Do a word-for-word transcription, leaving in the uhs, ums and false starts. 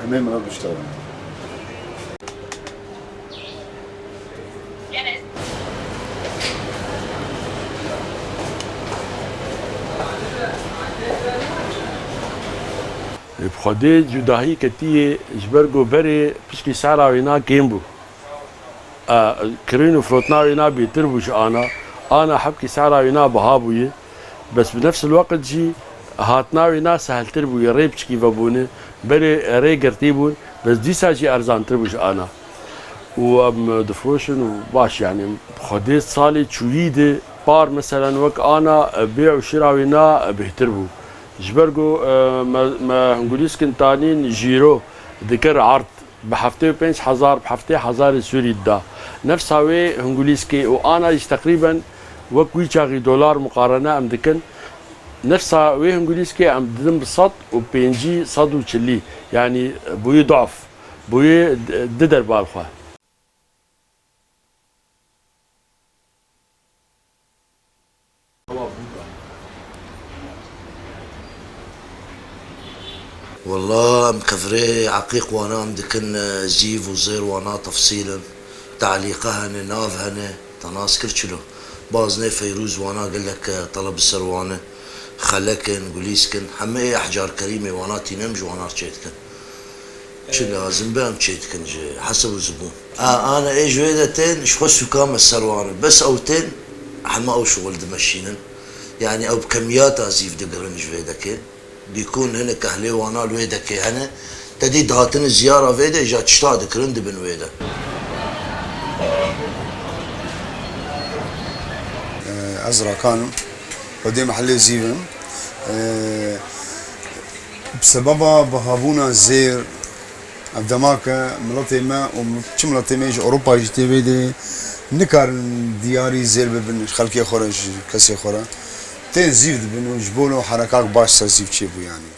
Memnun olmuşlar. Bi Xwedê cudahî ketiyê ji ber ku berê pişkî sehra wîna kêm bû. E, kirîn û firotina wîna bêtir bû ji ana. Ana hebkî sehra wîna biha bûye. Bes bi nefs el-weqt jî hatina wîna seheltir bûye. Rê piçkî vebûne. Berê rê girtî bûn. Bes dîsa jî erzantir bû ji ana. Û em difiroşin û baş, yanî, Xwedê salê çûyî de par, meselen, wek ana, e, bê û şira wîna, e, bêhtir bû. Ji ber ku, e, me, me hingulîskin tanîn jîro dikir erd, bi heftê û pênc hezar, bi heftê hezarê Sûrî dida. Nefsa wê hingulîskê û ana jî teqrîben wek wî çaxî dolar muqarene em dikin. Nefsa wê hingulîskê em didin bi sed û pêncî, sed û çilî. Yanî bûyî dof. Bûyî di, di derba li xwe. Wela em kevirê eqîq wana em dikin, e, zîv û zêr wana tefsîl in. Te'lîqe hene, nav hene, te nas kir çilo. Baznê Feyrûz wana gelek, e, teleb ser wan e. Xelek in, gulîsk in, hemê ê Ehcar Kerîmê wana tînin ji wana re çê dikin. Çi lazim be em çê dikin ji hesab û zibûn. A, ana ê ji wê de tên, ji xwe sûka me ser wan e. Bes ew tên, hema ew şixul dimeşînin. Yanî ew bi kemiyata zîv digirin ji vê dekê. Bîkûn hene, kehlê wana li wê dekê hene. Te dî dihatine ziyara vê de, îja tişta dikirin dibin wê de. Ez Rakan im. Xwedê mehellê Zîv im. Bi sebeba bihabûna zêr, ev dema ke miletê me û çi miletê me ji Ewropa jî tê vê de nikarin diyarî zêr bibin ji xelkê xwe re, ji kesê xwe re. Tên zîv dibin û ji bo no herekak baş ser zîv çêbû yanî.